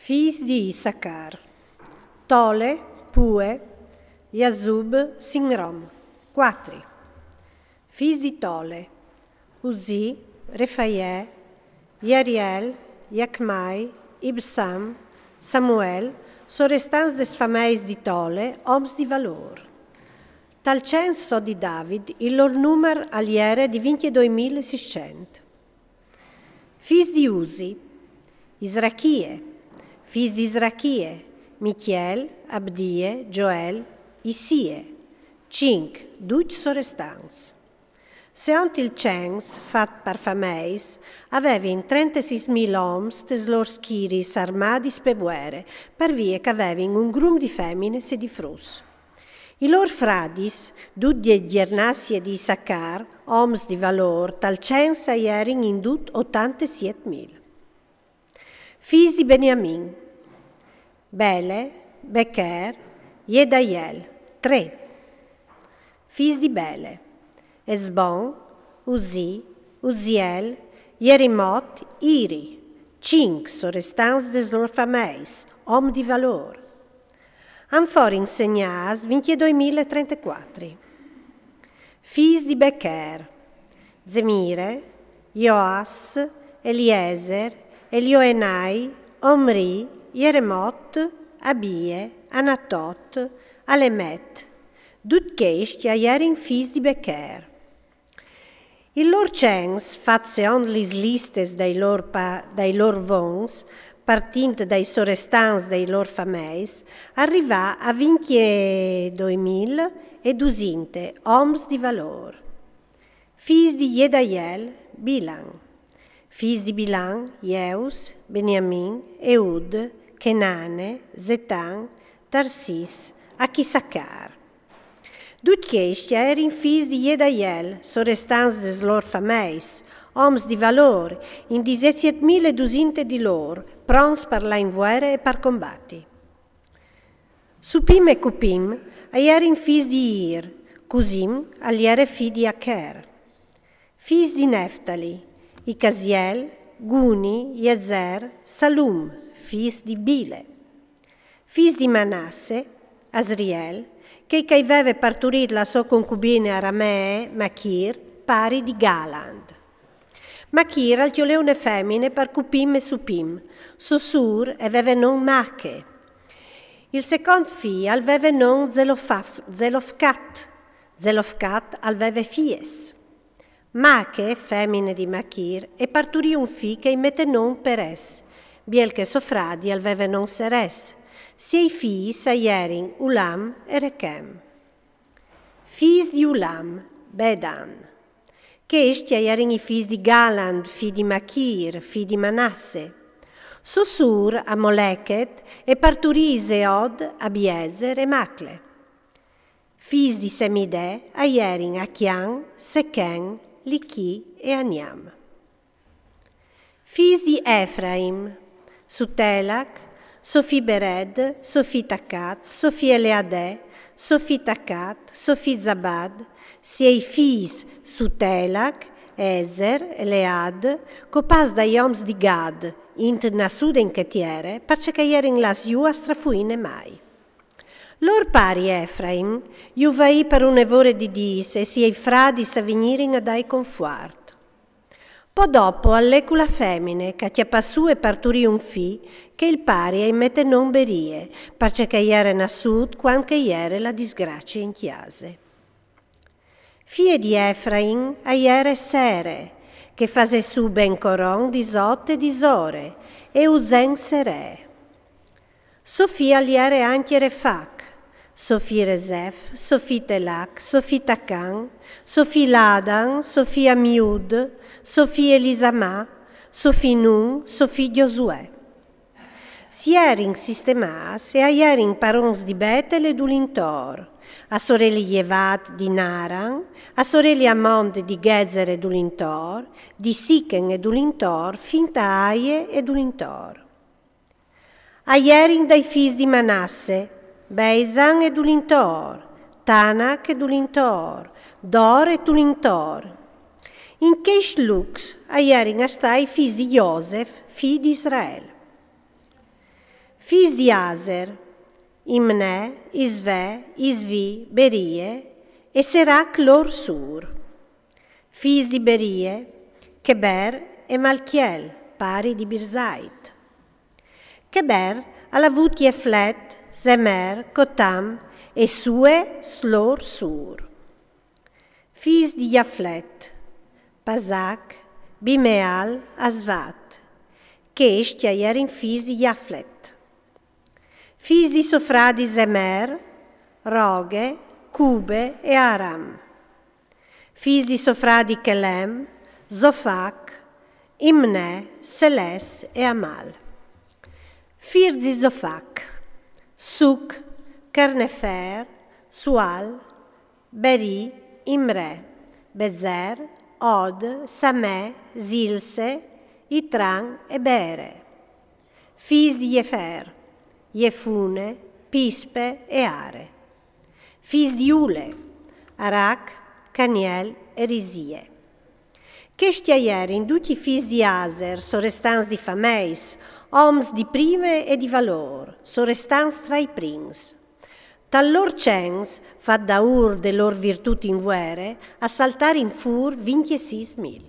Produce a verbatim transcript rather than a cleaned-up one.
Fîs di Issacar: Tole, Pue, Jasub, Sinrom. Cuatri. Fîs di Tole: Uzi, Refaie, Jariel, Jacmai, Ibsam, Samuel, sorestants des fameis di Tole, oms di valôr. Tal cens sot di David il lôr numar al jere di vincjedoi mil e sîscent. Fîs di Uzi: Israchie, fîs di Israchie: Michiel, Abdie, Joel, Issie. Cinc, ducj sorestants. Seont il cens fat par fameis, a vevin trentesîs mil oms tes lôr schiris armadis pe vuere, par vie ch'a vevin un grum di feminis e di fruts. I lôr fradis, dut de gjernasie di Issacar, oms di valôr, tal cens a jerin in dut otantesiet mil. Fîs di Beniamin: Bele, Becher, Jedaiel. Trê. Fîs di Bele: Esbon, Uzi, Uziel, Jerimot, Iri. Cinc, sorestants des lôr fameis, oms di valôr. An forin segnâts vincjedoi mil e trentecuatri. Fîs di Becher: Zemire, Joas, Eliezer, Elioenai, Omri, Jeremot, Abie, Anatot, Alemet. Dut chescj a jerin fîs di Becher. Il lôr cens, fat seont lis listis dai lôr pa-, dai lôr vons, partint dai sorestants dai lôr fameis, al rivà a vincjedoi mil e dusinte oms di valôr. Fîs di Jedaiel: Bilan. Fîs di Bilan: Jeus, Beniamin, Eud, Chenane, Zetan, Tarsis, Achissacar. Dut chescj a jerin fîs di Jedaiel, sorestants des lôr fameis, oms di valôr, in disesiet mil e dusinte di lôr, pronts par lâ in vuere e par combati. Supim e Cupim a jerin fîs di Ir, Cusim al jere fi di Acher. Fîs di Neftali: Icasiel, Guni, Jezer, Salum, fîs di Bile. Fîs di Manasse: Asriel, chei ch'a veve parturît la sô concubine aramee, Machir, pari di Galand. Machir al cjolè une femine par Cupim e Supim, sô sûr e veve non Mache. Il secont fi al veve non Zelofaf-, Zelofcat. Zelofcat al veve fies. Mache, femine di Machir, e parturì un fi ch'a i mete non Peres, biel che so fradi al veve non Seres. Siei fîs a jerin Ulam e Rechem. Fîs di Ulam: Bedan. Chescj a jerin i fîs di Galand, fi di Machir, fi di Manasse. Sô sûr Amolechet e parturì Seod, Abiezer e Macle. Fîs di Semide a jerin Achian, Sechen, Lichi e Aniam. Fîs di Efraim: Sutelac, so fi Bered, so fi Tacat, so fi Eleade, so fi Tacat, so fi Zabad. Siei fîs Sutelac, Ezer, Elead, copâts dai oms di Gad, int nassût in chê tiere, parcè ch'a jerin lâts jù a strafuî nemai. Lôr pari Efraim ju vaì par une vore di dîs e siei fradis a vignirin a dâi confuart. Po dopo al lè cu la femine ch'a cjapà sù e parturì un fi, che il pari a i mete non Berie, parcè ch'a jere nassût cuant che a jere la disgracie in cjase. Fie di Efraim a jere Sere, che fasè sù ben coron di Zot e di Zore, e Uzen Sere. So fi al jere ancje Refac, so fi Resef, so fi Telac, so fi Tacan, so fi Ladan, so fi Amiud, so fi Elisama, so fi Nun, so fi Gjosuè. Si jerin sistemâts e a jerin parons di Betel e dulintor, a soreli Jevat di Naran, a soreli Amont di Ghezer e dulintor, di Sichen e dulintor, fin ta Aie e dulintor. A jerin dai fîs di Manasse, Beisan e dulintor, Tanac e dulintor, Dor e dulintor. In chescj lûcs a jerin a stâ i fîs di Josef, fi di Israel. Fîs di Aser: Imnè, Isvè, Isvì, Berie e Serac lôr sûr. Fîs di Berie: Cheber e Malchiel, pari di Birzait. Cheber al à vût Jeflet, Zemer, Cotam e Sue lôr sûr. Fîs di Jaflet: Pasac, Bimeal, Asvat. Chescj a jerin fîs di Jaflet. Fîs di so fradi Zemer: Roge, Cube e Aram. Fîs di so fradi Chelem: Zofac, Imnè, Seles e Amal. Fîs di Zofac: Suc, Carnefer, Sual, Beri, Imre, Bezer, Od, Samè, Zilse, Itran e Bere. Fîs di Jefer: Jefune, Pispe e Are. Fîs di Ule: Arac, Caniel e Risie. Chescj a jerin ducj i fîs di Aser, sorestants di fameis, oms di prime e di valôr, sorestants tra i prins. Tal lôr cens, fat daûr de lôr virtût in vuere, a saltarin fûr vincjesîs mil.